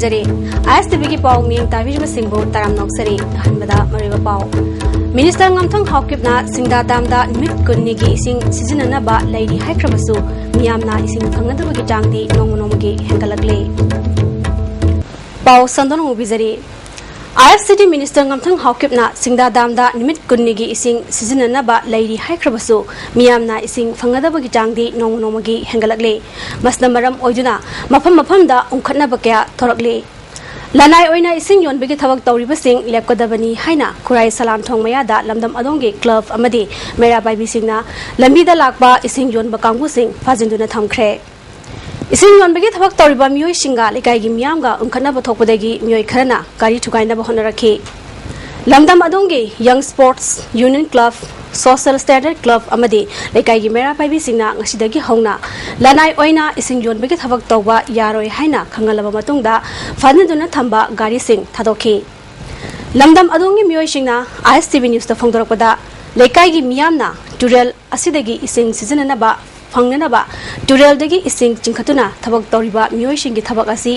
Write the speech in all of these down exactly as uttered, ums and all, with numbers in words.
ꯑꯥꯏ ꯑꯦꯁ T ꯚꯤꯒꯤ ꯄꯥꯎ ꯃꯤꯠꯌꯦꯡ ꯇꯥꯕꯤꯔꯤꯕꯁꯤꯡꯕꯨ ꯇꯔꯥꯝꯅ ꯑꯣꯛꯆꯔꯤ꯫ ꯑꯍꯥꯟꯕꯗ ꯃꯔꯨꯑꯣꯏꯕ ꯄꯥꯎ꯫ ꯃꯤꯅꯤꯁꯇꯔ ꯉꯝꯊꯪ ꯍꯥꯎꯀꯤꯞꯅ ꯁꯤꯡꯗꯥ ꯗꯥꯝꯗ ꯅꯨꯃꯤꯠ ꯀꯨꯟꯅꯤꯒꯤ ꯏꯁꯤꯡ ꯁꯤꯖꯤꯟꯅꯅꯕ ꯂꯩꯔꯤ ꯍꯥꯏꯈ꯭ꯔꯕꯁꯨ, ꯃꯤꯌꯥꯝꯅ ꯏꯁꯤꯡ ꯐꯪꯅꯗꯕꯒꯤ ꯆꯥꯡꯗꯤ ꯅꯣꯡꯃ ꯅꯣꯡꯃꯒꯤ ꯍꯦꯟꯒꯠꯂꯛꯂꯤ꯫ ꯄꯥꯎ ꯁꯟꯗꯣꯛꯅ ꯎꯕꯤꯖꯔꯤ꯫ ꯑꯥꯏ ꯑꯦꯐ ꯁꯤ ꯗꯤ ꯃꯤꯅꯤꯁꯇꯔ ꯉꯝꯊꯪ ꯍꯥꯎꯀꯤꯞꯅ ꯁꯤꯡꯗꯥ ꯗꯥꯝꯗ ꯅꯨꯃꯤꯠ ꯀꯨꯟꯅꯤꯒꯤ ꯏꯁꯤꯡ ꯁꯤꯖꯤꯟꯅꯅꯕ ꯂꯩꯔꯤ ꯍꯥꯏꯈ꯭ꯔꯕꯁꯨ, ꯃꯤꯌꯥꯝꯅ ꯏꯁꯤꯡ ꯐꯪꯅꯗꯕꯒꯤ ꯆꯥꯡꯗꯤ ꯅꯣꯡꯃ ꯅꯣꯡꯃꯒꯤ ꯍꯦꯟꯒꯠꯂꯛꯂꯤ꯫ ꯃꯁꯤꯅ ꯃꯔꯝ ꯑꯣꯏꯗꯨꯅ ꯃꯐꯝ ꯃꯐꯝꯗ ꯎꯪꯈꯠꯅꯕ ꯀꯌꯥ ꯊꯣꯔꯛꯂꯤ꯫ ꯂꯅꯥꯏ ꯑꯣꯏꯅ ꯏꯁꯤꯡ ꯌꯣꯟꯕꯒꯤ ꯊꯕꯛ ꯇꯧꯔꯤꯕꯁꯤꯡ ꯂꯦꯞꯀꯗꯕꯅꯤ ꯍꯥꯏꯅ ꯈꯨꯔꯥꯏ ꯁꯂꯥꯝꯊꯣꯡ ꯃꯌꯥꯗ ꯂꯝꯗꯝ ꯑꯗꯣꯝꯒꯤ ꯀ꯭ꯂꯕ ꯑꯃꯗꯤ ꯃꯩꯔꯥ ꯄꯥꯏꯕꯤꯁꯤꯡꯅ ꯂꯝꯕꯤꯗ ꯂꯥꯛꯄ ꯏꯁꯤꯡ ꯌꯣꯟꯕ ꯀꯥꯡꯕꯨꯁꯤꯡ ꯐꯥꯖꯤꯟꯗꯨꯅ ꯊꯝꯈ꯭ꯔꯦ꯫ ꯏꯁꯤꯡ ꯌꯣꯟꯕꯒꯤ ꯊꯕꯛ ꯇꯧꯔꯤꯕ ꯃꯤꯑꯣꯏꯁꯤꯡꯒ ꯂꯩꯀꯥꯏꯒꯤ ꯃꯤꯌꯥꯝꯒ ꯎꯪꯈꯠꯅꯕ ꯊꯣꯛꯄꯗꯒꯤ ꯃꯤꯑꯣꯏ ꯈꯔꯅ ꯒꯥꯔꯤ ꯊꯨꯒꯥꯏꯅꯕ ꯍꯣꯠꯅꯔꯛꯈꯤ꯫ ꯂꯝꯗꯝ ꯑꯗꯣꯝꯒꯤ ꯌꯪ sports union club, social standard club ꯑꯃꯗꯤ ꯂꯩꯀꯥꯏꯒꯤ ꯃꯩꯔꯥ ꯄꯥꯏꯕꯤꯁꯤꯡꯅ ꯉꯁꯤꯗꯒꯤ ꯍꯧꯅ ꯂꯅꯥꯏ ꯑꯣꯏꯅ ꯏꯁꯤꯡ ꯌꯣꯟꯕꯒꯤ ꯊꯕꯛ ꯇꯧꯕ ꯌꯥꯔꯣꯏ ꯍꯥꯏꯅ ꯈꯪꯍꯜꯂꯕ ꯃꯇꯨꯡꯗ ꯐꯥꯖꯤꯟꯗꯨꯅ ꯊꯝꯕ ꯒꯥꯔꯤꯁꯤꯡ ꯊꯥꯗꯣꯛꯈꯤ꯫ ꯂꯝꯗꯝ ꯑꯗꯣꯝꯒꯤ ꯃꯤꯑꯣꯏꯁꯤꯡꯅ ꯑꯥꯏ ꯑꯦꯁ ꯇꯤ ꯚꯤ ꯅ꯭ꯌꯨꯁꯇ ꯐꯣꯡꯗꯣꯔꯛꯄꯗ, ꯂꯩꯀꯥꯏꯒꯤ ꯃꯤꯌꯥꯝꯅ ꯇꯨꯔꯦꯜ ꯑꯁꯤꯗꯒꯤ ꯏꯁꯤꯡ ꯁꯤꯖꯤꯟꯅꯅꯕ ꯐꯪꯅꯅꯕ ꯇꯨꯔꯦꯜꯗꯒꯤ ꯏꯁꯤꯡ ꯆꯤꯡꯈꯠꯇꯨꯅ ꯊꯕꯛ ꯇꯧꯔꯤꯕ ꯃꯤꯑꯣꯏꯁꯤꯡꯒꯤ ꯊꯕꯛ ꯑꯁꯤ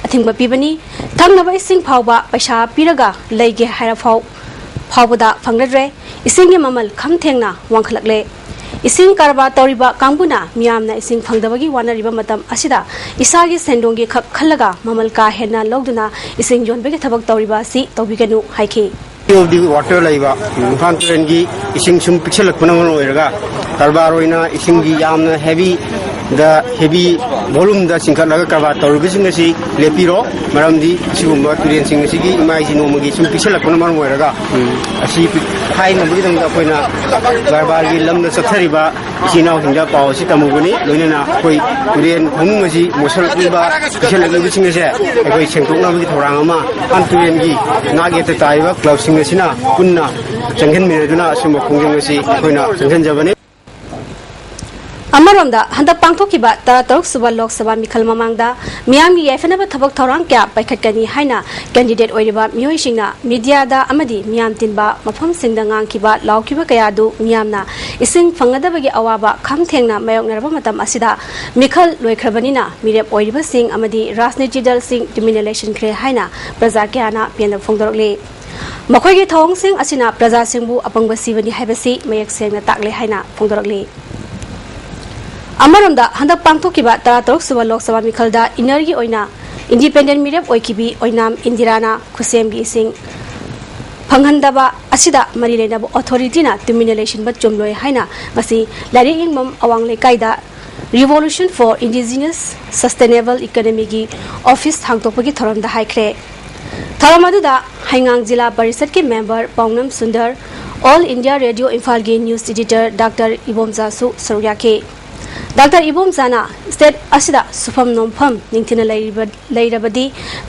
ꯑꯊꯤꯡꯕ ꯄꯤꯕꯅꯤ꯫ ꯊꯛꯅꯕ ꯏꯁꯤꯡ ꯐꯥꯎꯕ ꯄꯩꯁꯥ ꯄꯤꯔꯒ ꯂꯩꯒꯦ ꯍꯥꯏꯔ ꯐꯥꯎ-, ꯐꯥꯎꯕꯗ ꯐꯪꯅꯗ꯭ꯔꯦ꯫ ꯏꯁꯤꯡꯒꯤ ꯃꯃꯜ ꯈꯝ ꯊꯦꯡꯅ ꯋꯥꯡꯈꯠꯂꯛꯂꯦ꯫ ꯏꯁꯤꯡ ꯀꯔꯕꯥꯔ ꯇꯧꯔꯤꯕ ꯀꯥꯡꯕꯨꯅ ꯃꯤꯌꯥꯝꯅ ꯏꯁꯤꯡ ꯐꯪꯗꯕꯒꯤ ꯋꯥꯅꯔꯤꯕ ꯃꯇꯝ ꯑꯁꯤꯗ ꯏꯁꯥꯒꯤ ꯁꯦꯟꯗꯣꯡꯒꯤ ꯈꯛ ꯈꯜꯂꯒ ꯃꯃꯜ ꯀꯥ ꯍꯦꯟꯅ ꯂꯧꯗꯨꯅ ꯏꯁꯤꯡ ꯌꯣꯟꯕꯒꯤ ꯊꯕꯛ ꯇꯧꯔꯤꯕ ꯑꯁꯤ ꯇꯧꯕꯤꯒꯅꯨ ꯍꯥꯏꯈꯤ꯫ ꯑꯣꯐ ꯗꯤ ꯋꯥꯇꯔ ꯂꯩꯕ ꯏꯝꯐꯥꯜ ꯇꯨꯔꯦꯜꯒꯤ ꯏꯁꯤꯡ ꯁꯨꯝ ꯄꯤꯛꯁꯜꯂꯛꯄꯅ ꯃꯔꯝ ꯑꯣꯏꯔꯒ ꯀꯔꯕꯥꯔ ꯑꯣꯏꯅ ꯏꯁꯤꯡꯒꯤ ꯌꯥꯝꯅ ꯍꯦꯚꯤꯗ, ꯍꯦꯚꯤ ꯚꯣꯂꯨꯝꯗ ꯆꯤꯡꯈꯠꯂꯒ ꯀꯔꯕꯥꯔ ꯇꯧꯔꯤꯕꯁꯤꯡ ꯑꯁꯤ ꯂꯦꯞꯄꯤꯔꯣ꯫ ꯃꯔꯝꯗꯤ ꯑꯁꯤꯒꯨꯝꯕ ꯇꯨꯔꯦꯜꯁꯤꯡ ꯑꯁꯤꯒꯤ ꯏꯃꯥ ꯏꯁꯤꯡ ꯅꯣꯡꯃꯒꯤ ꯁꯨꯝ ꯄꯤꯛꯁꯜꯂꯛꯄꯅ ꯃꯔꯝ ꯑꯣꯏꯔꯒ ꯑꯁꯤ ꯄꯤꯛ-, ꯍꯥꯏꯅꯕꯒꯤꯗꯃꯛꯇ ꯑꯩꯈꯣꯏꯅ ꯀꯔꯕꯥꯔꯒꯤ ꯂꯝꯗ ꯆꯠꯊꯔꯤꯕ ꯏꯆꯤꯟ ꯏꯅꯥꯎꯁꯤꯡꯗ ꯄꯥꯎ ꯑꯁꯤ ꯇꯝꯃꯨꯕꯅꯤ꯫ ꯂꯣꯏꯅꯅ ꯑꯩꯈꯣꯏ ꯇꯨꯔꯦꯜ ꯈꯣꯡꯅꯨꯡ ꯑꯁꯤ ꯃꯣꯠꯁꯜꯂꯛꯂꯤꯕ, ꯄꯤꯛꯁꯜꯂꯛꯂꯤꯕꯁꯤꯡ ꯑꯁꯦ ꯑꯩꯈꯣꯏ ꯁꯦꯡꯗꯣꯛꯅꯕꯒꯤ ꯊꯧꯔꯥꯡ ꯑꯃ ꯏꯝꯐꯥꯜ ꯇꯨꯔꯦꯜꯒꯤ ꯅꯥꯛ ꯌꯦꯠꯇ ꯇꯥꯔꯤꯕ ꯀ꯭ꯂꯕꯁꯤꯡ ꯑꯁꯤꯅ ꯄꯨꯟꯅ ꯆꯪꯁꯤꯟꯃꯤꯟꯅꯗꯨꯅ ꯑꯁꯤꯒꯨꯝꯕ ꯈꯣꯡꯖꯪ ꯑꯁꯤ ꯑꯩꯈꯣꯏꯅ ꯆꯪꯁꯤꯟꯖꯕꯅꯤ꯫ ꯑꯃꯔꯣꯝꯗ, ꯍꯟꯗꯛ ꯄꯥꯡꯊꯣꯛꯈꯤꯕ ꯇꯔꯥꯇꯔꯨꯛ ꯁꯨꯕ ꯂꯣꯛ ꯁꯚꯥ ꯃꯤꯈꯜ ꯃꯃꯥꯡꯗ ꯃꯤꯌꯥꯝꯒꯤ ꯌꯥꯏꯐꯅꯕ ꯊꯕꯛ ꯊꯧꯔꯥꯡ ꯀꯌꯥ ꯄꯥꯏꯈꯠꯀꯅꯤ ꯍꯥꯏꯅ candidate ꯑꯣꯏꯔꯤꯕ ꯃꯤꯑꯣꯏꯁꯤꯡꯅ media ꯗ ꯑꯃꯗꯤ ꯃꯤꯌꯥꯝ ꯇꯤꯟꯕ ꯃꯐꯝꯁꯤꯡꯗ ꯉꯥꯡꯈꯤꯕ ꯂꯥꯎꯈꯤꯕ ꯀꯌꯥ ꯑꯗꯨ ꯃꯤꯌꯥꯝꯅ ꯏꯁꯤꯡ ꯐꯪꯅꯗꯕꯒꯤ ꯑꯋꯥꯕ ꯈꯝ ꯊꯦꯡꯅ ꯃꯥꯌꯣꯛꯅꯔꯕ ꯃꯇꯝ ꯑꯁꯤꯗ ꯃꯤꯈꯜ ꯂꯣꯏꯈ꯭ꯔꯕꯅꯤꯅ ꯃꯤꯔꯦꯞ ꯑꯣꯏꯔꯤꯕꯁꯤꯡ ꯑꯃꯗꯤ ꯔꯥꯖꯅꯤꯇꯤ ꯗꯜꯁꯤꯡ ꯇꯨꯃꯤꯟꯅ ꯂꯩꯁꯤꯟꯈ꯭ꯔꯦ ꯍꯥꯏꯅ ꯄ꯭ꯔꯖꯥ ꯀꯌꯥꯅ ꯄꯦꯟꯗꯕ ꯐꯣꯡꯗꯣꯔꯛꯂꯤ꯫ ꯃꯈꯣꯏꯒꯤ ꯊꯧꯑꯣꯡꯁꯤꯡ ꯑꯁꯤꯅ ꯄ꯭ꯔꯖꯥꯁꯤꯡꯕꯨ ꯑꯄꯪꯕ ꯁꯤꯕꯅꯤ ꯍꯥꯏꯕꯁꯤ ꯃꯌꯦꯛ ꯁꯦꯡꯅ ꯇꯥꯛꯂꯦ ꯍꯥꯏꯅ ꯐꯣꯡꯗꯣꯔꯛꯂꯤ꯫ ꯑꯃꯔꯣꯝꯗ, ꯍꯟꯗꯛ ꯄꯥꯡꯊꯣꯛꯈꯤꯕ ꯇꯔꯥꯇꯔꯨꯛ ꯁꯨꯕ ꯂꯣꯛ ꯁꯚꯥ ꯃꯤꯈꯜꯗ inner ꯒꯤ ꯑꯣꯏꯅ independent ꯃꯤꯔꯦꯞ ꯑꯣꯏꯈꯤꯕꯤ ꯑꯣꯏꯅꯥꯝ ꯏꯟꯗꯤꯔꯥꯅ ꯈꯨꯠꯁꯦꯝꯒꯤ ꯏꯁꯤꯡ ꯐꯪꯍꯟꯗꯕ ꯑꯁꯤꯗ ꯃꯔꯤ ꯂꯩꯅꯕ authority ꯅ ꯇꯨꯃꯤꯟꯅ ꯂꯩꯁꯤꯟꯕ ꯆꯨꯝꯂꯣꯏ ꯍꯥꯏꯅ ꯉꯁꯤ ꯂꯥꯏꯔꯤꯛ ꯌꯦꯡꯐꯝ ꯑꯋꯥꯡ ꯂꯩꯀꯥꯏꯗ Revolution for Indigenous Sustainable Economy ꯒꯤ office ꯍꯥꯡꯗꯣꯛꯄꯒꯤ ꯊꯧꯔꯝꯗ ꯍꯥꯏꯈ꯭ꯔꯦ꯫ ꯊꯧꯔꯝ ꯑꯗꯨꯗ ꯍꯩꯉꯥꯡ ꯖꯤꯂꯥ ꯄꯔꯤꯁꯠꯀꯤ member ꯄꯥꯎꯅꯝ Sundar, All India Radio ꯏꯝꯐꯥꯜꯒꯤ news editor Doctor ꯏꯕꯣꯝꯆꯥꯁꯨ ꯁꯔꯨꯛ ꯌꯥꯈꯤ꯫ Doctor ꯏꯕꯣꯝꯆꯥꯅ state ꯑꯁꯤꯗ ꯁꯨꯐꯝ ꯅꯣꯝꯐꯝ ꯅꯤꯡꯊꯤꯅ ꯂꯩꯔꯤꯕ-, ꯂꯩꯔꯕꯗꯤ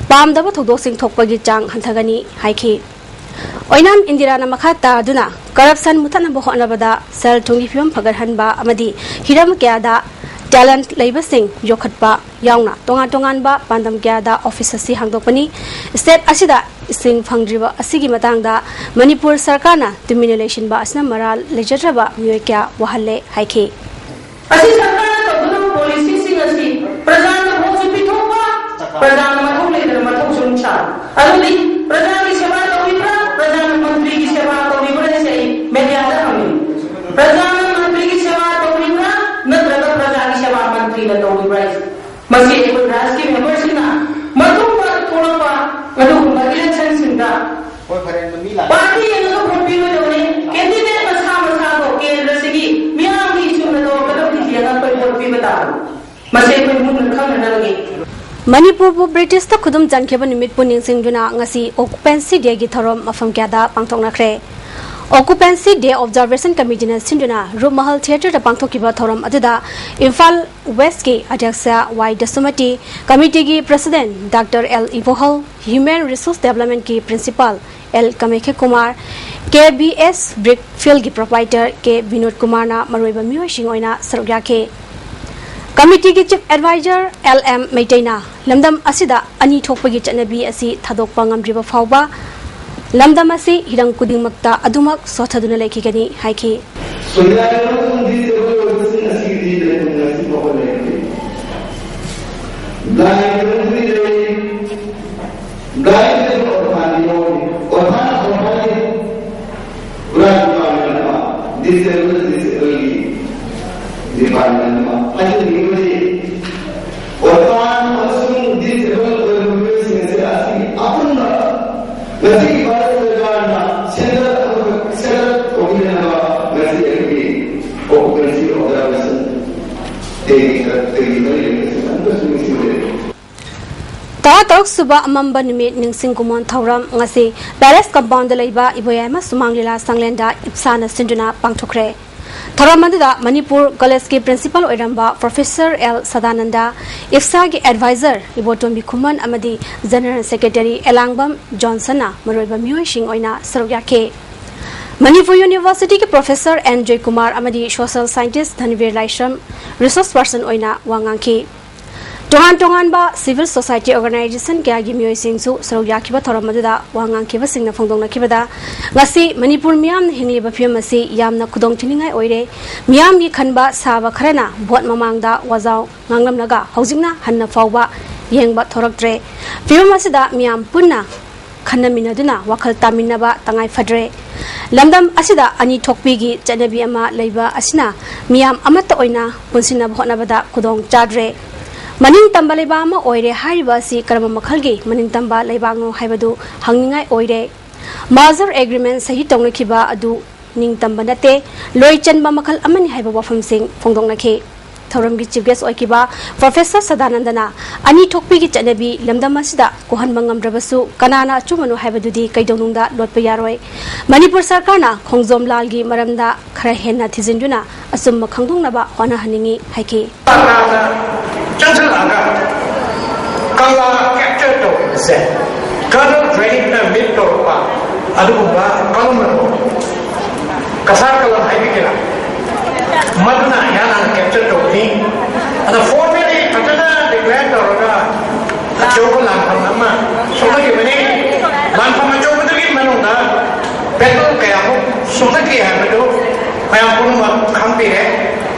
ꯄꯥꯝꯗꯕ ꯊꯧꯗꯣꯛꯁꯤꯡ ꯊꯣꯛꯄꯒꯤ ꯆꯥꯡ ꯍꯟꯊꯒꯅꯤ ꯍꯥꯏꯈꯤ꯫ ꯑꯣꯏꯅꯥꯝ ꯏꯟꯗꯤꯔꯥꯅ ꯃꯈꯥ ꯇꯥꯗꯨꯅ corruption ꯃꯨꯊꯠꯅꯕ ꯍꯣꯠꯅꯕꯗ ꯁꯦꯜ ꯊꯨꯝꯒꯤ ꯐꯤꯕꯝ ꯐꯒꯠꯍꯟꯕ ꯑꯃꯗꯤ ꯍꯤꯔꯝ ꯀꯌꯥꯗ talent ꯂꯩꯕꯁꯤꯡ ꯌꯣꯛꯈꯠꯄ ꯌꯥꯎꯅ ꯇꯣꯉꯥꯟ ꯇꯣꯉꯥꯟꯕ ꯄꯥꯟꯗꯝ ꯀꯌꯥꯗ office ꯑꯁꯤ ꯍꯥꯡꯗꯣꯛꯄꯅꯤ꯫ State ꯑꯁꯤꯗ ꯏꯁꯤꯡ ꯐꯪꯗ꯭ꯔꯤꯕ ꯑꯁꯤꯒꯤ ꯃꯇꯥꯡꯗ ꯃꯅꯤꯄꯨꯔ ꯁꯔꯀꯥꯔꯅ ꯇꯨꯃꯤꯟꯅ ꯂꯩꯁꯤꯟꯕ ꯑꯁꯤꯅ ꯃꯔꯥꯜ ꯂꯩꯖꯗ꯭ꯔꯕ ꯃꯤꯑꯣꯏ ꯀꯌꯥ ꯋꯥꯍꯜꯂꯦ ꯍꯥꯏꯈꯤ꯫ ꯑꯁꯤ ꯁꯔꯀꯥꯔꯅ ꯇꯧꯒꯗꯕ policy ꯁꯤꯡ ꯑꯁꯤ ꯄ꯭ꯔꯖꯥꯅ ꯚꯣꯠꯁꯨ ꯄꯤꯊꯣꯛꯄ, ꯄ꯭ꯔꯖꯥꯅ ꯃꯊꯧ ꯂꯩꯇꯅ ꯃꯊꯧꯁꯨ ꯑꯗꯨꯝ ꯁꯥꯕ꯫ ꯑꯗꯨꯗꯤ ꯄ꯭ꯔꯖꯥꯒꯤ ꯁꯦꯕꯥ ꯇꯧꯔꯤꯕ꯭ꯔꯥ, ꯄ꯭ꯔꯖꯥꯅ ꯃꯟꯇ꯭ꯔꯤꯒꯤ ꯁꯦꯕꯥ ꯇꯧꯔꯤꯕ꯭ꯔꯥ ꯍꯥꯏꯁꯦ ꯑꯩ media ꯗ ꯍꯪꯉꯤ꯫ ꯄ꯭ꯔꯖꯥꯅ ꯃꯟꯇ꯭ꯔꯤꯒꯤ ꯁꯦꯕꯥ ꯇꯧꯔꯤꯕ꯭ꯔꯥ, ꯅꯠꯇ꯭ꯔꯒ ꯄ꯭ꯔꯖꯥꯒꯤ ꯁꯦꯕꯥ ꯃꯟꯇ꯭ꯔꯤꯅ ꯇꯧꯔꯤꯕ꯭ꯔꯥ ꯍꯥꯏꯁꯦ? ꯃꯁꯤ ꯑꯩꯈꯣꯏ ꯔꯥꯖꯀꯤ member ꯁꯤꯡꯅ ꯃꯇꯨꯡꯗ ꯊꯣꯛꯂꯛꯄ ꯑꯗꯨꯒꯨꯝꯕ election ꯁꯤꯡꯗ ꯍꯣꯏ, ꯐꯔꯦ, ꯑꯗꯨ ꯃꯤ ꯂꯥꯛꯑꯦ꯫ Party ꯌꯦꯡꯉꯒ vote ꯄꯤꯔꯣꯏꯗꯕꯅꯤ꯫ Candidate ꯃꯁꯥ ꯃꯁꯥꯗꯣ ꯀꯦꯟꯗ꯭ꯔꯁꯤꯒꯤ ꯃꯤꯌꯥꯝꯒꯤ ꯏꯁꯨꯅ ꯇꯧꯔꯛꯀꯗꯕꯅꯤ ꯌꯦꯡꯉꯒ ꯑꯩꯈꯣꯏ vote ꯄꯤꯕ ꯇꯥꯕꯅꯤ꯫ ꯃꯁꯤ ꯑꯩꯈꯣꯏ ꯃꯨꯟꯅ ꯈꯪꯅꯅꯕꯒꯤ꯫ ꯃꯅꯤꯄꯨꯔꯕꯨ ꯕ꯭ꯔꯤꯇꯤꯁꯇ ꯈꯨꯗꯨꯝ ꯆꯟꯈꯤꯕ ꯅꯨꯃꯤꯠꯄꯨ ꯅꯤꯡꯁꯤꯡꯗꯨꯅ ꯉꯁꯤ Occupancy Day ꯒꯤ ꯊꯧꯔꯝ ꯃꯐꯝ ꯀꯌꯥꯗ ꯄꯥꯡꯊꯣꯛꯅꯈ꯭ꯔꯦ꯫ Occupancy Day Observation Committee ꯅ ꯁꯤꯟꯗꯨꯅ ꯔꯨꯞꯃꯍꯜ theatre ꯗ ꯄꯥꯡꯊꯣꯛꯈꯤꯕ ꯊꯧꯔꯝ ꯑꯗꯨꯗ ꯏꯝꯐꯥꯜ West ꯀꯤ ꯑꯗ꯭ꯌꯛꯁ ꯋꯥꯏ ꯗꯁꯨꯃꯇꯤ, committee ꯒꯤ president Doctor L Ibohal, Human Resource Development ꯀꯤ principal L Kamakhya Kumar, K B S brick ꯐꯤꯜꯒꯤ ꯄ꯭ꯔꯣꯄꯥꯏꯇꯔ ꯀꯦ ꯕꯤꯅꯣꯗ ꯀꯨꯃꯥꯔꯅ ꯃꯔꯨꯑꯣꯏꯕ ꯃꯤꯑꯣꯏꯁꯤꯡ ꯑꯣꯏꯅ ꯁꯔꯨꯛ ꯌꯥꯈꯤ꯫ ꯀꯃꯤꯇꯤꯒꯤ ꯆꯤꯐ ꯑꯦꯗꯚꯥꯏꯖꯔ ꯑꯦꯜ ꯑꯦꯝ ꯃꯩꯇꯩꯅ ꯂꯝꯗꯝ ꯑꯁꯤꯗ ꯑꯅꯤ ꯊꯣꯛꯄꯒꯤ ꯆꯠꯅꯕꯤ ꯑꯁꯤ ꯊꯥꯗꯣꯛꯄ ꯉꯝꯗ꯭ꯔꯤꯕ ꯐꯥꯎꯕ ꯂꯝꯗꯝ ꯑꯁꯤ ꯍꯤꯔꯝ ꯈꯨꯗꯤꯡꯃꯛꯇ ꯑꯗꯨꯃꯛ ꯁꯣꯠꯊꯗꯨꯅ ꯂꯩꯈꯤꯒꯅꯤ ꯍꯥꯏꯈꯤ꯫ ꯁꯣꯅꯤꯌꯥ ꯒꯥꯟꯙꯤ ꯇꯦꯕꯜ ꯑꯣꯏꯕꯁꯤꯡ ꯑꯁꯤꯒꯤꯗꯤ ꯂꯩꯐꯝ ꯉꯁꯤ ꯐꯥꯎꯕ ꯂꯩꯔꯤ꯫ ꯕ꯭ꯂꯥꯏꯟ ꯒꯥꯟꯙꯤ ꯂꯩ, ꯕ꯭ꯂꯥꯏꯟ ꯇꯦꯕꯜ ꯑꯣꯔꯐꯥꯟꯗꯤ ꯌꯥꯎꯔꯤ꯫ ꯑꯣꯔꯐꯥꯟ, ꯑꯣꯔꯐꯥꯟꯗꯤ ꯄꯨꯔꯥ ꯗꯤꯄꯥꯔꯠꯃꯦꯟ ꯑꯃ, ꯗꯤꯁꯦꯕꯜ, ꯗꯤꯁꯦꯕꯜꯒꯤ ꯗꯤꯄꯥꯔꯠꯃꯦꯟ ꯑꯃ꯫ ꯍꯥꯏꯖꯅꯤꯡꯕꯗꯤ, ꯑꯣꯔꯐꯥꯟ ꯑꯃꯁꯨꯡ ꯗꯤꯁꯦꯕꯜ ꯑꯣꯏꯕ ꯃꯤꯑꯣꯏꯁꯤꯡ ꯑꯁꯤ ꯑꯁꯤꯒꯤ ꯑꯄꯨꯟꯕ ꯉꯁꯤꯒꯤ ꯚꯥꯔꯠ ꯁꯔꯀꯥꯔꯅ ꯁꯦꯟꯇꯔ ꯑꯃꯈꯛ ꯁꯦꯟꯇꯔ ꯇꯧꯕꯤꯅꯅꯕ ꯉꯁꯤ ꯑꯩꯈꯣꯏꯒꯤ ꯑꯣꯀꯨꯄꯦꯟꯁꯤ ꯑꯣꯕꯖꯥꯔꯕꯦꯁꯟ ꯗꯦꯒꯤ ꯗꯦꯒꯤ ꯃꯔꯤ ꯂꯩꯅꯕꯁꯤꯡ ꯑꯃꯨꯛꯀꯁꯨ ꯅꯤꯡꯁꯤꯡꯖꯔꯤ꯫ ꯇꯔꯥꯇꯔꯨꯛ ꯁꯨꯕ ꯑꯃꯝꯕ ꯅꯨꯃꯤꯠ ꯅꯤꯡꯁꯤꯡ ꯀꯨꯝꯑꯣꯟ ꯊꯧꯔꯝ ꯉꯁꯤ ꯄꯦꯂꯦꯁ ꯀꯝꯄꯥꯎꯟꯗ ꯂꯩꯕ ꯏꯕꯣꯌꯥꯏꯃ ꯁꯨꯃꯥꯡ ꯂꯤꯂꯥ ꯁꯪꯂꯦꯟꯗ ꯏꯞꯁꯥꯅ ꯁꯤꯟꯗꯨꯅ ꯄꯥꯡꯊꯣꯛꯈ꯭ꯔꯦ꯫ ꯊꯧꯔꯝ ꯑꯗꯨꯗ ꯃꯅꯤꯄꯨꯔ ꯀꯣꯂꯦꯖꯀꯤ ꯄ꯭ꯔꯤꯟꯁꯤꯄꯥꯜ ꯑꯣꯏꯔꯝꯕ ꯄ꯭ꯔꯣꯐꯦꯁꯔ ꯑꯦꯜ ꯁꯗꯥꯅꯟꯗ, ꯏꯞꯁꯥꯒꯤ ꯑꯦꯗꯚꯥꯏꯖꯔ ꯏꯕꯣꯇꯣꯝꯕꯤ ꯈꯨꯃꯟ ꯑꯃꯗꯤ ꯖꯦꯅꯔꯦꯜ ꯁꯦꯀ꯭ꯔꯦꯇꯔꯤ ꯑꯦꯂꯥꯡꯕꯝ ꯖꯣꯟꯁꯟꯅ ꯃꯔꯨꯑꯣꯏꯕ ꯃꯤꯑꯣꯏꯁꯤꯡ ꯑꯣꯏꯅ ꯁꯔꯨꯛ ꯌꯥꯈꯤ꯫ ꯃꯅꯤꯄꯨꯔ ꯌꯨꯅꯤꯚꯔꯁꯤꯇꯤꯒꯤ ꯄ꯭ꯔꯣꯐꯦꯁꯔ ꯑꯦꯟ ꯖꯣꯏꯀꯨꯃꯥꯔ ꯑꯃꯗꯤ ꯁꯣꯁꯤꯌꯦꯜ ꯁꯥꯏꯟꯇꯤꯁ ꯙꯟꯕꯤꯔ ꯂꯥꯏꯁ꯭ꯔꯝ ꯔꯤꯁꯣꯔꯁ ꯄꯔꯁꯟ ꯑꯣꯏꯅ ꯋꯥ ꯉꯥꯡꯈꯤ꯫ ꯇꯣꯉꯥꯟ ꯇꯣꯉꯥꯟꯕ ꯁꯤꯚꯤꯜ ꯁꯣꯁꯥꯏꯇꯤ ꯑꯣꯔꯒꯅꯥꯏꯖꯦꯁꯟ ꯀꯌꯥꯒꯤ ꯃꯤꯑꯣꯏꯁꯤꯡꯁꯨ ꯁꯔꯨꯛ ꯌꯥꯈꯤꯕ ꯊꯧꯔꯝ ꯑꯗꯨꯗ ꯋꯥ ꯉꯥꯡꯈꯤꯕꯁꯤꯡꯅ ꯐꯣꯡꯗꯣꯛꯅꯈꯤꯕꯗ, ꯉꯁꯤ ꯃꯅꯤꯄꯨꯔ ꯃꯤꯌꯥꯝꯅ ꯍꯤꯡꯂꯤꯕ ꯐꯤꯕꯝ ꯑꯁꯤ ꯌꯥꯝꯅ ꯈꯨꯗꯣꯡꯊꯤꯅꯤꯡꯉꯥꯏ ꯑꯣꯏꯔꯦ꯫ ꯃꯤꯌꯥꯝꯒꯤ ꯈꯟꯕ ꯁꯥꯕ ꯈꯔꯅ ꯚꯣꯠ ꯃꯃꯥꯡꯗ ꯋꯥꯖꯥꯎ ꯉꯥꯡꯂꯝꯂꯒ ꯍꯧꯖꯤꯛꯅ ꯍꯟꯅ ꯐꯥꯎꯕ ꯌꯦꯡꯕ ꯊꯣꯔꯛꯇ꯭ꯔꯦ꯫ ꯐꯤꯕꯝ ꯑꯁꯤꯗ ꯃꯤꯌꯥꯝ ꯄꯨꯟꯅ ꯈꯟꯅꯃꯤꯟꯅꯗꯨꯅ ꯋꯥꯈꯜ ꯇꯥꯃꯤꯟꯅꯕ ꯇꯉꯥꯏ ꯐꯗ꯭ꯔꯦ꯫ ꯂꯝꯗꯝ ꯑꯁꯤꯗ ꯑꯅꯤ ꯊꯣꯛꯄꯤꯒꯤ ꯆꯠꯅꯕꯤ ꯑꯃ ꯂꯩꯕ ꯑꯁꯤꯅ ꯃꯤꯌꯥꯝ ꯑꯃꯠꯇ ꯑꯣꯏꯅ ꯄꯨꯟꯁꯤꯟꯅꯕ ꯍꯣꯠꯅꯕꯗ ꯈꯨꯗꯣꯡ ꯆꯥꯗ꯭ꯔꯦ꯫ ꯃꯅꯤꯡ ꯇꯝꯕ ꯂꯩꯕꯥꯛ ꯑꯃ ꯑꯣꯏꯔꯦ ꯍꯥꯏꯔꯤꯕ ꯑꯁꯤ ꯀꯔꯝꯕ ꯃꯈꯜꯒꯤ ꯃꯅꯤꯡ ꯇꯝꯕ ꯂꯩꯕꯥꯛꯅꯣ ꯍꯥꯏꯕꯗꯨ ꯍꯪꯅꯤꯡꯉꯥꯏ ꯑꯣꯏꯔꯦ꯫ ꯃꯥꯔꯖꯔ ꯑꯦꯒ꯭ꯔꯤꯃꯦꯟ ꯁꯍꯤ ꯇꯧꯅꯈꯤꯕ ꯑꯗꯨ ꯅꯤꯡꯇꯝꯕ ꯅꯠꯇꯦ, ꯂꯣꯏ ꯆꯟꯕ ꯃꯈꯜ ꯑꯃꯅꯤ ꯍꯥꯏꯕ ꯋꯥꯐꯝꯁꯤꯡ ꯐꯣꯡꯗꯣꯛꯅꯈꯤ꯫ ꯊꯧꯔꯝꯒꯤ ꯆꯤꯐ ꯒꯦꯁ ꯑꯣꯏꯈꯤꯕ ꯄ꯭ꯔꯣꯐꯦꯁꯔ ꯁꯗꯥꯅꯟꯗꯅ ꯑꯅꯤ ꯊꯣꯛꯄꯤꯒꯤ ꯆꯠꯅꯕꯤ ꯂꯝꯗꯝ ꯑꯁꯤꯗ ꯀꯣꯛꯍꯟꯕ ꯉꯝꯗ꯭ꯔꯕꯁꯨ ꯀꯅꯥꯅ ꯑꯆꯨꯝꯕꯅꯣ ꯍꯥꯏꯕꯗꯨꯗꯤ ꯀꯩꯗꯧꯅꯨꯡꯗ ꯂꯣꯠꯄ ꯌꯥꯔꯣꯏ꯫ ꯃꯅꯤꯄꯨꯔ ꯁꯔꯀꯥꯔꯅ ꯈꯣꯡꯖꯣꯝ ꯂꯥꯜꯒꯤ ꯃꯔꯝꯗ ꯈꯔ ꯍꯦꯟꯅ ꯊꯤꯖꯤꯟꯗꯨꯅ ꯑꯆꯨꯝꯕ ꯈꯪꯗꯣꯛꯅꯕ ꯍꯣꯠꯅꯍꯟꯅꯤꯡꯏ ꯍꯥꯏꯈꯤ꯫ ꯀꯪꯂꯥ ꯀꯦꯞꯆꯔ ꯇꯧꯕꯁꯦ ꯀꯔꯅꯜ ꯗ꯭ꯔꯦꯅꯤꯡꯅ ꯃꯤꯠ ꯇꯧꯔꯛꯄ ꯑꯗꯨꯒꯨꯝꯕ ꯀꯂꯝ ꯑꯗꯨ ꯀꯁꯥꯔ ꯀꯂꯝ ꯍꯥꯏꯕꯤꯒꯦꯔꯥ, ꯃꯗꯨꯅ ꯏꯍꯥꯟ ꯍꯥꯟꯅ ꯀꯦꯞꯆꯔ ꯇꯧꯒꯅꯤ꯫ ꯑꯗ ꯐꯣꯔꯃꯦꯂꯤ ꯐꯖꯅ ꯗꯤꯀ꯭ꯂꯦꯌꯔ ꯇꯧꯔꯒ ꯑꯆꯧꯕ ꯂꯥꯟꯐꯝ ꯑꯃ ꯁꯣꯛꯅꯈꯤꯕꯅꯤ꯫ ꯂꯥꯟꯐꯝ ꯑꯆꯧꯕꯗꯨꯒꯤ ꯃꯅꯨꯡꯗ ꯕꯦꯇꯜ ꯀꯌꯥꯃꯨꯛ ꯁꯣꯛꯅꯈꯤ ꯍꯥꯏꯕꯗꯨ ꯃꯌꯥꯝ ꯄꯨꯝꯅꯃꯛ ꯈꯪꯕꯤꯔꯦ꯫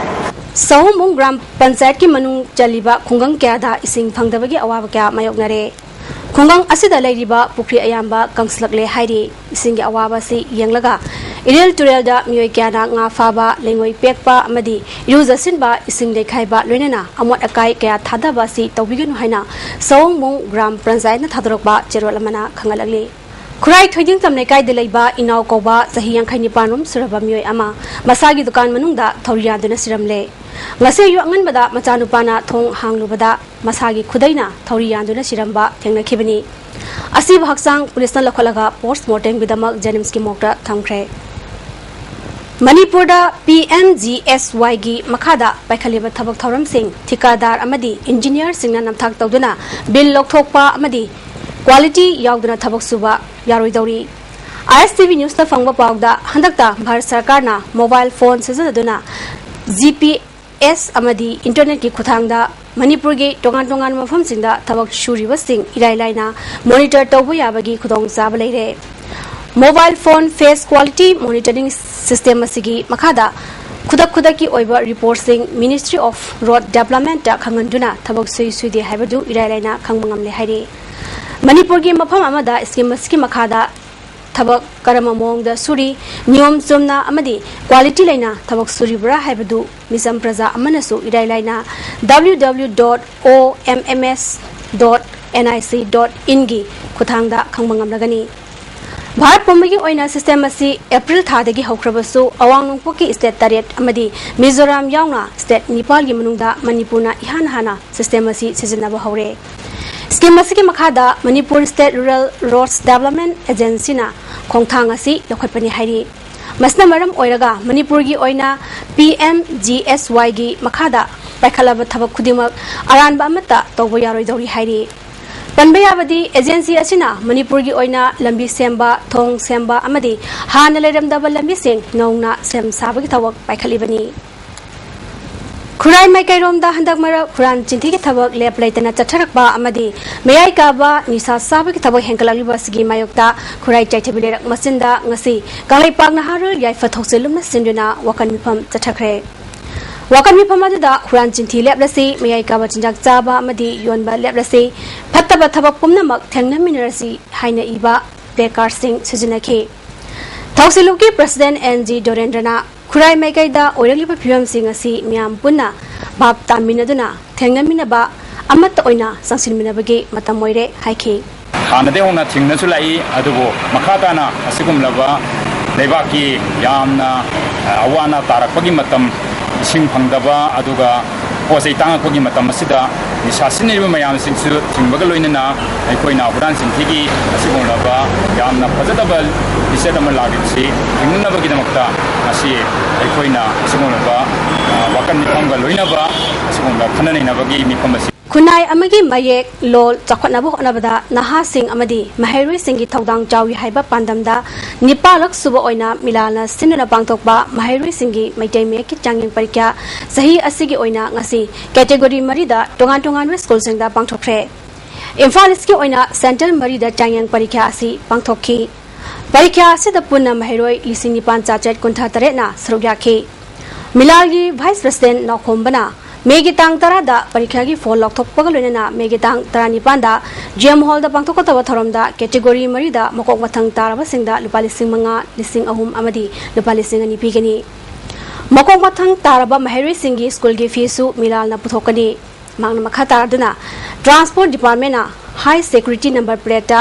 ꯁꯑꯣꯝꯕꯨꯡ ꯒ꯭ꯔꯥꯝ ꯄꯟꯆꯥꯌꯠꯀꯤ ꯃꯅꯨꯡ ꯆꯜꯂꯤꯕ ꯈꯨꯡꯒꯪ ꯀꯌꯥꯗ ꯏꯁꯤꯡ ꯐꯪꯗꯕꯒꯤ ꯑꯋꯥꯕ ꯀꯌꯥ ꯃꯥꯌꯣꯛꯅꯔꯦ꯫ ꯈꯨꯡꯒꯪ ꯑꯁꯤꯗ ꯂꯩꯔꯤꯕ ꯄꯨꯈ꯭ꯔꯤ ꯑꯌꯥꯝꯕ ꯀꯪꯁꯤꯜꯂꯛꯂꯦ ꯍꯥꯏꯔꯤ꯫ ꯏꯁꯤꯡꯒꯤ ꯑꯋꯥꯕ ꯑꯁꯤ ꯌꯦꯡꯂꯒ ꯏꯔꯤꯜ ꯇꯨꯔꯦꯜꯗ ꯃꯤꯑꯣꯏ ꯀꯌꯥꯅ ꯉꯥ ꯐꯥꯕ, ꯂꯩꯉꯣꯏ ꯄꯦꯛꯄ ꯑꯃꯗꯤ ꯏꯔꯨꯖꯁꯤꯟꯕ, ꯏꯁꯤꯡ ꯂꯩꯈꯥꯏꯕ, ꯂꯣꯏꯅꯅ ꯑꯃꯣꯠ ꯑꯀꯥꯏ ꯀꯌꯥ ꯊꯥꯗꯕ ꯑꯁꯤ ꯇꯧꯕꯤꯒꯅꯨ ꯍꯥꯏꯅ ꯁꯑꯣꯝꯕꯨꯡ ꯒ꯭ꯔꯥꯝ ꯄꯟꯆꯥꯌꯠꯅ ꯊꯥꯗꯣꯔꯛꯄ ꯆꯦꯔꯣꯜ ꯑꯃꯅ ꯈꯪꯍꯜꯂꯛꯂꯤ꯫ ꯈꯨꯔꯥꯏ ꯊꯣꯏꯗꯤꯡꯇꯝ ꯂꯩꯀꯥꯏꯗ ꯂꯩꯕ ꯏꯅꯥꯎ ꯀꯧꯕ ꯆꯍꯤ ꯌꯥꯡꯈꯩ ꯅꯤꯄꯥꯟ ꯔꯣꯝ ꯁꯨꯔꯕ ꯃꯤꯑꯣꯏ ꯑꯃ ꯃꯁꯥꯒꯤ ꯗꯨꯀꯥꯟ ꯃꯅꯨꯡꯗ ꯊꯧꯔꯤ ꯌꯥꯟꯗꯨꯅ ꯁꯤꯔꯝꯂꯦ꯫ ꯉꯁꯤ ꯑꯌꯨꯛ ꯑꯉꯟꯕꯗ ꯃꯆꯥꯅꯨꯄꯥꯅ ꯊꯣꯡ ꯍꯥꯡꯂꯨꯕꯗ ꯃꯁꯥꯒꯤ ꯈꯨꯗꯩꯅ ꯊꯧꯔꯤ ꯌꯥꯟꯗꯨꯅ ꯁꯤꯔꯝꯕ ꯊꯦꯡꯅꯈꯤꯕꯅꯤ꯫ ꯑꯁꯤꯕ ꯍꯛꯆꯥꯡ ꯄꯨꯂꯤꯁꯅ ꯂꯧꯈꯠꯂꯒ ꯄꯣꯁꯃꯣꯔꯇꯦꯝꯒꯤꯗꯃꯛ ꯖꯦꯅꯤꯝꯁꯀꯤ ꯃꯣꯔꯒꯇ ꯊꯝꯈ꯭ꯔꯦ꯫ ꯃꯅꯤꯄꯨꯔꯗ ꯄꯤ ꯑꯦꯝ ꯖꯤ ꯑꯦꯁ ꯋꯥꯏꯒꯤ ꯃꯈꯥꯗ ꯄꯥꯏꯈꯠꯂꯤꯕ ꯊꯕꯛ ꯊꯧꯔꯝꯁꯤꯡ ꯊꯤꯀꯥꯗꯥꯔ ꯑꯃꯗꯤ ꯏꯟꯖꯤꯅꯤꯌꯔꯁꯤꯡꯅ ꯅꯝꯊꯥꯛ ꯇꯧꯗꯨꯅ ꯕꯤꯜ ꯂꯧꯊꯣꯛꯄ ꯑꯃꯗꯤ ꯀ꯭ꯋꯥꯂꯤꯇꯤ ꯌꯥꯎꯗꯅ ꯊꯕꯛ ꯁꯨꯕ ꯌꯥꯔꯣꯏꯗꯧꯔꯤ꯫ ꯑꯥꯏ ꯑꯦꯁ ꯇꯤ ꯚꯤ ꯅ꯭ꯌꯨꯁꯅ ꯐꯪꯕ ꯄꯥꯎꯗ ꯍꯟꯗꯛꯇ ꯚꯥꯔꯠ ꯁꯔꯀꯥꯔꯅ ꯃꯣꯕꯥꯏꯜ ꯐꯣꯟ ꯁꯤꯖꯤꯟꯅꯗꯨꯅ ꯖꯤ ꯄꯤ ꯑꯦꯁ ꯑꯃꯗꯤ ꯏꯟꯇꯔꯅꯦꯠꯀꯤ ꯈꯨꯠꯊꯥꯡꯗ ꯃꯅꯤꯄꯨꯔꯒꯤ ꯇꯣꯉꯥꯟ ꯇꯣꯉꯥꯟꯕ ꯃꯐꯝꯁꯤꯡꯗ ꯊꯕꯛ ꯁꯨꯔꯤꯕꯁꯤꯡ ꯏꯔꯥꯏ ꯂꯥꯏꯅ ꯃꯣꯅꯤꯇꯔ ꯇꯧꯕ ꯌꯥꯕꯒꯤ ꯈꯨꯗꯣꯡꯆꯥꯕ ꯂꯩꯔꯦ꯫ Mobile phone face quality monitoring system ꯑꯁꯤꯒꯤ ꯃꯈꯥꯗ ꯈꯨꯗꯛ ꯈꯨꯗꯛꯀꯤ ꯑꯣꯏꯕ ꯔꯤꯄꯣꯔꯠꯁꯤꯡ ꯃꯤꯅꯤꯁꯇ꯭ꯔꯤ ꯑꯣꯐ ꯔꯣꯗ ꯗꯦꯕꯂꯞꯃꯦꯟꯇ ꯈꯪꯍꯟꯗꯨꯅ ꯊꯕꯛ ꯁꯨꯏ ꯁꯨꯏꯗꯦ ꯍꯥꯏꯕꯗꯨ ꯏꯔꯥꯏ ꯂꯥꯏꯅ ꯈꯪꯕ ꯉꯝꯂꯦ ꯍꯥꯏꯔꯤ꯫ ꯃꯅꯤꯄꯨꯔꯒꯤ ꯃꯐꯝ ꯑꯃꯗ ꯁ꯭ꯀꯤꯝ ꯑꯁꯤꯒꯤ ꯃꯈꯥꯗ ꯊꯕꯛ ꯀꯔꯝꯕ ꯃꯑꯣꯡꯗ ꯁꯨꯔꯤ, ꯅꯤꯌꯣꯝ ꯆꯨꯝꯅ ꯑꯃꯗꯤ ꯀ꯭ꯋꯥꯂꯤꯇꯤ ꯂꯩꯅ ꯊꯕꯛ ꯁꯨꯔꯤꯕ꯭ꯔꯥ ꯍꯥꯏꯕꯗꯨ ꯃꯤꯆꯝ ꯄ꯭ꯔꯖꯥ ꯑꯃꯅꯁꯨ ꯏꯔꯥꯏ ꯂꯥꯏꯅ W W W dot O M M S dot N I C dot in ꯒꯤ ꯈꯨꯠꯊꯥꯡꯗ ꯈꯪꯕ ꯉꯝꯂꯒꯅꯤ꯫ ꯚꯥꯔꯠ ꯄꯨꯝꯕꯒꯤ ꯑꯣꯏꯅ ꯁꯤꯁꯇꯦꯝ ꯑꯁꯤ ꯑꯦꯄ꯭ꯔꯤꯜ ꯊꯥꯗꯒꯤ ꯍꯧꯈ꯭ꯔꯕꯁꯨ, ꯑꯋꯥꯡ ꯅꯣꯡꯄꯣꯛꯀꯤ ꯁ꯭ꯇꯦꯠ ꯇꯔꯦꯠ ꯑꯃꯗꯤ ꯃꯤꯖꯣꯔꯥꯝ ꯌꯥꯎꯅ ꯁ꯭ꯇꯦꯠ ꯅꯤꯄꯥꯜꯒꯤ ꯃꯅꯨꯡꯗ ꯃꯅꯤꯄꯨꯔꯅ ꯏꯍꯥꯟ ꯍꯥꯟꯅ ꯁꯤꯁꯇꯦꯝ ꯑꯁꯤ ꯁꯤꯖꯤꯟꯅꯕ ꯍꯧꯔꯦ꯫ ꯁ꯭ꯀꯤꯝ ꯑꯁꯤꯒꯤ ꯃꯈꯥꯗ Manipur state rural roads development ꯑꯦꯖꯦꯟꯁꯤꯅ ꯈꯣꯡꯊꯥꯡ ꯑꯁꯤ ꯂꯧꯈꯠꯄꯅꯤ ꯍꯥꯏꯔꯤ꯫ ꯃꯁꯤꯅ ꯃꯔꯝ ꯑꯣꯏꯔꯒ ꯃꯅꯤꯄꯨꯔꯒꯤ ꯑꯣꯏꯅ ꯄꯤ ꯑꯦꯝ ꯖꯤ ꯑꯦꯁ ꯋꯥꯏꯒꯤ ꯃꯈꯥꯗ ꯄꯥꯏꯈꯠꯂꯕ ꯊꯕꯛ ꯈꯨꯗꯤꯡꯃꯛ ꯑꯔꯥꯟꯕ ꯑꯃꯠꯇ ꯇꯧꯕ ꯌꯥꯔꯣꯏꯗꯧꯔꯤ ꯍꯥꯏꯔꯤ꯫ ꯄꯟꯕ ꯌꯥꯕꯗꯤ, ꯑꯦꯖꯦꯟꯁꯤ ꯑꯁꯤꯅ ꯃꯅꯤꯄꯨꯔꯒꯤ ꯑꯣꯏꯅ ꯂꯝꯕꯤ ꯁꯦꯝꯕ, ꯊꯣꯡ ꯁꯦꯝꯕ ꯑꯃꯗꯤ ꯍꯥꯟꯅ ꯂꯩꯔꯝꯗꯕ ꯂꯝꯕꯤꯁꯤꯡ ꯅꯧꯅ ꯁꯦꯝ ꯁꯥꯕꯒꯤ ꯊꯕꯛ ꯄꯥꯏꯈꯠꯂꯤꯕꯅꯤ꯫ ꯈꯨꯔꯥꯏ ꯃꯥꯏꯀꯩꯔꯣꯝꯗ ꯍꯟꯗꯛ ꯃꯔꯛ ꯍꯨꯔꯥꯟ ꯆꯤꯟꯊꯤꯒꯤ ꯊꯕꯛ ꯂꯦꯞ ꯂꯩꯇꯅ ꯆꯠꯊꯔꯛꯄ ꯑꯃꯗꯤ ꯃꯌꯥꯏ ꯀꯥꯕ ꯅꯤꯁꯥ ꯆꯥꯕꯒꯤ ꯊꯕꯛ ꯍꯦꯟꯒꯠꯂꯛꯂꯤꯕ ꯑꯁꯤꯒꯤ ꯃꯥꯌꯣꯛꯇ ꯈꯨꯔꯥꯏ ꯆꯥꯏꯊꯕꯤ ꯂꯩꯔꯛ ꯃꯆꯤꯟꯗ ꯉꯁꯤ ꯀꯪꯂꯩꯄꯥꯛ ꯅꯍꯥꯔꯣꯜ ꯌꯥꯏꯐ ꯊꯧꯁꯤꯜ ꯂꯨꯝꯅ ꯁꯤꯟꯗꯨꯅ ꯋꯥꯀꯟ ꯃꯤꯐꯝ ꯆꯠꯊꯈ꯭ꯔꯦ꯫ ꯋꯥꯀꯟ ꯃꯤꯐꯝ ꯑꯗꯨꯗ ꯍꯨꯔꯥꯟ ꯆꯤꯟꯊꯤ ꯂꯦꯞꯂꯁꯤ, ꯃꯌꯥꯏ ꯀꯥꯕ ꯆꯤꯟꯖꯥꯛ ꯆꯥꯕ ꯑꯃꯗꯤ ꯌꯣꯟꯕ ꯂꯦꯞꯂꯁꯤ, ꯐꯠꯇꯕ ꯊꯕꯛ ꯄꯨꯝꯅꯃꯛ ꯊꯦꯡꯅꯃꯤꯟꯅꯔꯁꯤ ꯍꯥꯏꯅ ꯏꯕ ꯄ꯭ꯂꯦ ꯀꯥꯔꯗꯁꯤꯡ ꯁꯤꯖꯤꯟꯅꯈꯤ꯫ ꯊꯧꯁꯤꯜ ꯂꯨꯞꯀꯤ ꯄ꯭ꯔꯁꯤꯗꯦꯟ ꯑꯦꯟ ꯖꯤ ꯗꯣꯔꯦꯟꯗ꯭ꯔꯅ ꯈꯨꯔꯥꯏ ꯃꯥꯏꯀꯩꯗ ꯑꯣꯏꯔꯛꯂꯤꯕ ꯐꯤꯕꯝꯁꯤꯡ ꯑꯁꯤ ꯃꯤꯌꯥꯝ ꯄꯨꯟꯅ ꯚꯥꯞ ꯇꯥꯃꯤꯟꯅꯗꯨꯅ ꯊꯦꯡꯅꯃꯤꯟꯅꯕ, ꯑꯃꯠꯇ ꯑꯣꯏꯅ ꯆꯪꯁꯤꯟꯃꯤꯟꯅꯕꯒꯤ ꯃꯇꯝ ꯑꯣꯏꯔꯦ ꯍꯥꯏꯈꯤ꯫ ꯍꯥꯟꯅꯗꯒꯤ ꯍꯧꯅ ꯊꯦꯡꯅꯁꯨ ꯂꯥꯛꯏ, ꯑꯗꯨꯕꯨ ꯃꯈꯥ ꯇꯥꯅ ꯑꯁꯤꯒꯨꯝꯂꯕ ꯂꯩꯕꯥꯛꯀꯤ ꯌꯥꯝꯅ, ꯑ, ꯑꯋꯥ ꯑꯅꯥ ꯇꯥꯔꯛꯄꯒꯤ ꯃꯇꯝ, ꯏꯁꯤꯡ ꯐꯪꯗꯕ, ꯑꯗꯨꯒ ꯄꯣꯠ ꯆꯩ ꯇꯥꯡꯉꯛꯄꯒꯤ ꯃꯇꯝ ꯑꯁꯤꯗ ꯅꯤꯁꯥ ꯁꯤꯖꯤꯟꯅꯔꯤꯕ ꯃꯌꯥꯝꯁꯤꯡꯁꯨ ꯊꯤꯡꯕꯒ ꯂꯣꯏꯅꯅ ꯑꯩꯈꯣꯏꯅ ꯍꯨꯔꯥꯟ ꯆꯤꯟꯊꯤꯒꯤ ꯑꯁꯤꯒꯨꯝꯂꯕ ꯌꯥꯝꯅ ꯐꯖꯗꯕ ꯂꯤꯆꯠ ꯑꯃ ꯂꯥꯛꯂꯤꯕꯁꯤ ꯊꯤꯡꯅꯅꯕꯒꯤꯗꯃꯛꯇ ꯉꯁꯤ ꯑꯩꯈꯣꯏꯅ ꯑꯁꯤꯒꯨꯝꯂꯕ, ꯑ, ꯋꯥꯀꯟ ꯃꯤꯐꯝꯒ ꯂꯣꯏꯅꯕ ꯑꯁꯤꯒꯨꯝꯂꯕ ꯈꯟꯅ ꯅꯩꯅꯕꯒꯤ ꯃꯤꯐꯝ ꯑꯁꯤ ꯈꯨꯟꯅꯥꯏ ꯑꯃꯒꯤ ꯃꯌꯦꯛ ꯂꯣꯜ ꯆꯥꯎꯈꯠꯅꯕ ꯍꯣꯠꯅꯕꯗ ꯅꯍꯥꯁꯤꯡ ꯑꯃꯗꯤ ꯃꯍꯩꯔꯣꯏꯁꯤꯡꯒꯤ ꯊꯧꯗꯥꯡ ꯆꯥꯎꯏ ꯍꯥꯏꯕ ꯄꯥꯟꯗꯝꯗ ꯅꯤꯄꯥꯜꯂꯛ ꯁꯨꯕ ꯑꯣꯏꯅ ꯃꯤꯂꯥꯜꯅ ꯁꯤꯟꯗꯨꯅ ꯄꯥꯡꯊꯣꯛꯄ ꯃꯍꯩꯔꯣꯏꯁꯤꯡꯒꯤ ꯃꯩꯇꯩ ꯃꯌꯦꯛꯀꯤ ꯆꯥꯡꯌꯦꯡ ꯄꯔꯤꯈ꯭ꯌꯥ ꯆꯍꯤ ꯑꯁꯤꯒꯤ ꯑꯣꯏꯅ ꯉꯁꯤ ꯀꯦꯇꯦꯒꯣꯔꯤ ꯃꯔꯤꯗ ꯇꯣꯉꯥꯟ ꯇꯣꯉꯥꯟꯕ ꯁ꯭ꯀꯨꯜꯁꯤꯡꯗ ꯄꯥꯡꯊꯣꯛꯈ꯭ꯔꯦ꯫ ꯏꯝꯐꯥꯜ ꯏꯁꯀꯤ ꯑꯣꯏꯅ ꯁꯦꯟꯇꯔ ꯃꯔꯤꯗ ꯆꯥꯡꯌꯦꯡ ꯄꯔꯤꯈ꯭ꯌꯥ ꯑꯁꯤ ꯄꯥꯡꯊꯣꯛꯈꯤ꯫ ꯄꯔꯤꯈ꯭ꯌꯥ ꯑꯁꯤꯗ ꯄꯨꯟꯅ ꯃꯍꯩꯔꯣꯏ ꯂꯤꯁꯤꯡ ꯅꯤꯄꯥꯟ ꯆꯥꯇ꯭ꯔꯦꯠ ꯀꯨꯟꯊ꯭ꯔꯥ ꯇꯔꯦꯠꯅ ꯁꯔꯨꯛ ꯌꯥꯈꯤ꯫ ꯃꯤꯂꯥꯜꯒꯤ ꯚꯥꯏꯁ ꯄ꯭ꯔꯁꯤꯗꯦꯟ ꯅꯥꯎꯈꯣꯝꯕꯅ ꯃꯦꯒꯤ ꯇꯥꯡ ꯇꯔꯥꯗ ꯄꯔꯤꯈ꯭ꯌꯥꯒꯤ ꯐꯣꯜ ꯂꯥꯎꯊꯣꯛꯄꯒ ꯂꯣꯏꯅꯅ ꯃꯦꯒꯤ ꯇꯥꯡ ꯇꯔꯥꯅꯤꯄꯥꯟꯗ ꯖꯤ ꯑꯦꯝ ꯍꯣꯜꯗ ꯄꯥꯡꯊꯣꯛꯀꯗꯕ ꯊꯧꯔꯝꯗ ꯀꯦꯇꯦꯒꯣꯔꯤ ꯃꯔꯤꯗ ꯃꯀꯣꯛ ꯃꯊꯪ ꯇꯥꯔꯕꯁꯤꯡꯗ ꯂꯨꯄꯥ ꯂꯤꯁꯤꯡ ꯃꯉꯥ, ꯂꯤꯁꯤꯡ ꯑꯍꯨꯝ ꯑꯃꯗꯤ ꯂꯨꯄꯥ ꯂꯤꯁꯤꯡ ꯑꯅꯤ ꯄꯤꯒꯅꯤ꯫ ꯃꯀꯣꯛ ꯃꯊꯪ ꯇꯥꯔꯕ ꯃꯍꯩꯔꯣꯏꯁꯤꯡꯒꯤ ꯁ꯭ꯀꯨꯜꯒꯤ ꯐꯤꯁꯨ ꯃꯤꯂꯥꯜꯅ ꯄꯨꯊꯣꯛꯀꯅꯤ꯫ ꯃꯍꯥꯛꯅ ꯃꯈꯥ ꯇꯥꯔꯗꯨꯅ ꯇ꯭ꯔꯥꯟꯁꯄꯣꯔꯠ ꯗꯤꯄꯥꯔꯠꯃꯦꯟꯅ ꯍꯥꯏ ꯁꯦꯀ꯭ꯌꯨꯔꯤꯇꯤ ꯅꯝꯕꯔ ꯄ꯭ꯂꯦꯠꯇ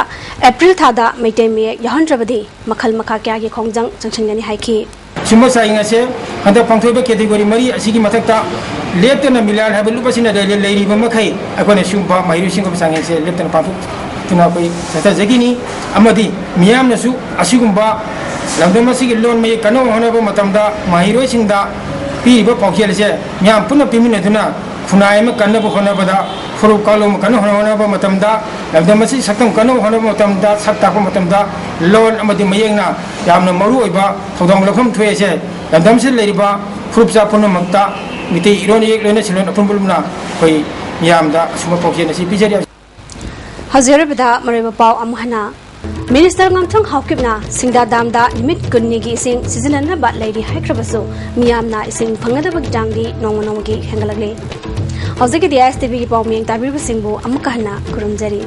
ꯑꯦꯄ꯭ꯔꯤꯜ ꯊꯥꯗ ꯃꯩꯇꯩ ꯃꯌꯦꯛ ꯌꯥꯎꯍꯟꯗ꯭ꯔꯕꯗꯤ ꯃꯈꯜ ꯃꯈꯥ ꯀꯌꯥꯒꯤ ꯈꯣꯡꯖꯪ ꯆꯪꯁꯤꯟꯒꯅꯤ ꯍꯥꯏꯈꯤ꯫ ꯁꯤꯒꯨꯝꯕ ꯆꯥꯡꯌꯦꯡ ꯑꯁꯦ ꯍꯟꯗꯛ ꯄꯥꯡꯊꯣꯛꯏꯕ ꯀꯦꯇꯦꯒꯣꯔꯤ ꯃꯔꯤ ꯑꯁꯤꯒꯤ ꯃꯊꯛꯇ ꯂꯦꯞꯇꯅ ꯃꯤꯂꯥꯜ ꯍꯥꯏꯕ ꯂꯨꯞ ꯑꯁꯤꯅ ꯂꯩ-, ꯂꯩꯔꯤꯕ ꯃꯈꯩ ꯑꯩꯈꯣꯏꯅ ꯁꯤꯒꯨꯝꯕ ꯃꯍꯩꯔꯣꯏꯁꯤꯡꯒꯨꯝꯕ ꯆꯥꯡꯌꯦꯡꯁꯦ ꯂꯦꯞꯇꯅ ꯄꯥꯡꯊꯣꯛꯇꯨꯅ ꯑꯩꯈꯣꯏ ꯆꯠꯊꯖꯒꯤꯅꯤ꯫ ꯑꯃꯗꯤ ꯃꯤꯌꯥꯝꯅꯁꯨ ꯑꯁꯤꯒꯨꯝꯕ ꯂꯝꯗꯝ ꯑꯁꯤꯒꯤ ꯂꯣꯟ ꯃꯌꯦꯛ ꯀꯟꯅꯕ ꯍꯣꯠꯅꯕ ꯃꯇꯝꯗ ꯃꯍꯩꯔꯣꯏꯁꯤꯡꯗ ꯄꯤꯔꯤꯕ ꯄꯥꯎꯖꯦꯜ ꯑꯁꯦ ꯃꯤꯌꯥꯝ ꯄꯨꯟꯅ ꯄꯤꯃꯤꯟꯅꯗꯨꯅ ꯈꯨꯟꯅꯥꯏ ꯑꯃ ꯀꯟꯅꯕ ꯍꯣꯠꯅꯕꯗ, ꯐꯨꯔꯨꯞ ꯀꯥꯡꯂꯣꯟ ꯀꯟꯅ ꯍꯣꯠꯅꯕ ꯃꯇꯝꯗ, ꯂꯝꯗꯝ ꯑꯁꯤ ꯁꯛꯇꯝ ꯀꯟꯅꯕ ꯍꯣꯠꯅꯕ ꯃꯇꯝꯗ, ꯁꯛ ꯇꯥꯛꯄ ꯃꯇꯝꯗ ꯂꯣꯟ ꯑꯃꯗꯤ ꯃꯌꯦꯛꯅ ꯌꯥꯝꯅ ꯃꯔꯨ ꯑꯣꯏꯕ ꯊꯧꯗꯥꯡ ꯂꯧꯐꯝ ꯊꯣꯛꯑꯦ꯫ ꯂꯝꯗꯝꯁꯤꯗ ꯂꯩꯔꯤꯕ ꯐꯨꯔꯨꯞꯆꯥ ꯄꯨꯝꯅꯃꯛꯇ ꯃꯤꯇꯩ ꯏꯔꯣꯟ ꯏꯌꯦꯛ ꯂꯣꯏꯅ ꯁꯤꯂꯣꯟ ꯑꯄꯨꯟꯕ ꯂꯨꯝꯅ ꯑꯩꯈꯣꯏ ꯃꯤꯌꯥꯝꯗ ꯑꯁꯨꯝꯕ ꯄꯥꯎꯖꯦꯜ ꯑꯁꯤ ꯄꯤꯖꯔꯤ꯫ ꯍꯧꯖꯤꯛ ꯑꯔꯣꯏꯕꯗ ꯃꯔꯨꯑꯣꯏꯕ ꯄꯥꯎ ꯑꯃꯨꯛ ꯍꯟꯅ꯫ ꯃꯤꯅꯤꯁꯇꯔ ꯉꯥꯝꯊꯣꯡ ꯍꯥꯎꯀꯤꯞꯅ ꯁꯤꯡꯗꯥ ꯗꯥꯝꯗ ꯅꯨꯃꯤꯠ ꯀꯨꯟꯅꯤꯒꯤ ꯏꯁꯤꯡ ꯁꯤꯖꯤꯟꯅꯅꯕ ꯂꯩꯔꯤ ꯍꯥꯏꯈ꯭ꯔꯕꯁꯨ, ꯃꯤꯌꯥꯝꯅ ꯏꯁꯤꯡ ꯐꯪꯅꯗꯕꯒꯤ ꯆꯥꯡꯗꯤ ꯅꯣꯡꯃ ꯅꯣꯡꯃꯒꯤ ꯍꯦꯟꯒꯠꯂꯛꯂꯤ꯫ ꯍꯧꯖꯤꯛꯀꯤꯗꯤ ꯑꯥꯏ ꯑꯦꯁ ꯇꯤ ꯚꯤꯒꯤ ꯄꯥꯎ ꯃꯤꯌꯦꯡ ꯇꯥꯕꯤꯔꯤꯕꯁꯤꯡꯕꯨ ꯑꯃꯨꯛꯀ ꯍꯟꯅ ꯈꯨꯔꯨꯝꯖꯔꯤ꯫